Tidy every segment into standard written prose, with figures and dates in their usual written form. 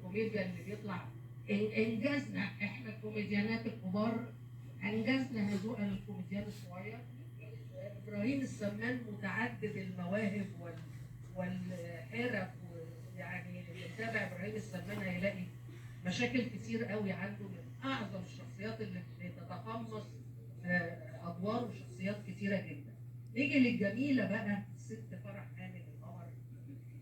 الكوميديا اللي بيطلع. انجزنا احنا الكوميديانات الكبار، انجزنا هزوء الكوميديان الصغير. ابراهيم السمان متعدد المواهب والحرف، ويعني اللي متابع ابراهيم السمان هيلاقي مشاكل كتير قوي عنده. من اعظم الشخصيات اللي بتتقمص ادوار وشخصيات كتيرة جدا. نيجي للجميله بقى، الست فرح حامد القمر،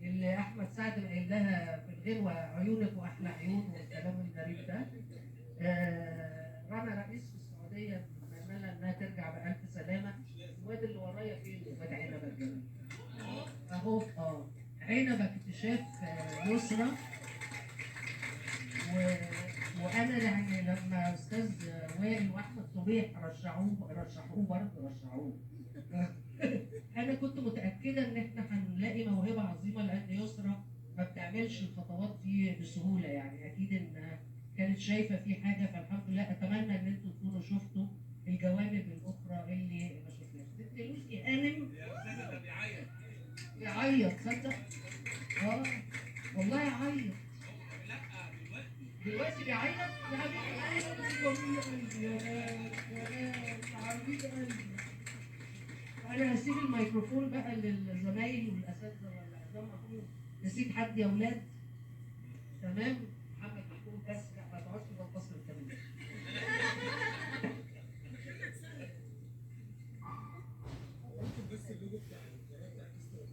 اللي احمد سعد قايل لها في الغنوه عيونك واحلى عيون والكلام الغريب ده. رنا رئيس في السعودية بتتمنى انها ترجع بالف سلامه. الواد اللي ورايا فين؟ الواد عنبة الجميل اهو. عنبة اكتشاف يسرى. وانا يعني لما استاذ وائل واحمد صبيح رشحوه برضه رشحوه، انا كنت متاكدة ان احنا هنلاقي موهبة عظيمة، لان يسرى ما بتعملش الخطوات دي بسهولة، يعني اكيد ان كانت شايفه في حاجة. فالحمد لله، اتمنى ان انتوا تكونوا شفتوا الجوانب الاخرى اللي ما شفناهاش. ست لوسي هانم يا استاذه ده بيعيط. يعيط، صدق؟ والله يعيط. لا دلوقتي دلوقتي بيعيط يا حبيبي. يا ناس يا ناس حبيب قلبي. انا هسيب الميكروفون بقى للزمايل والاساتذه، ولا زي ما اكون نسيت حد يا ولاد. تمام.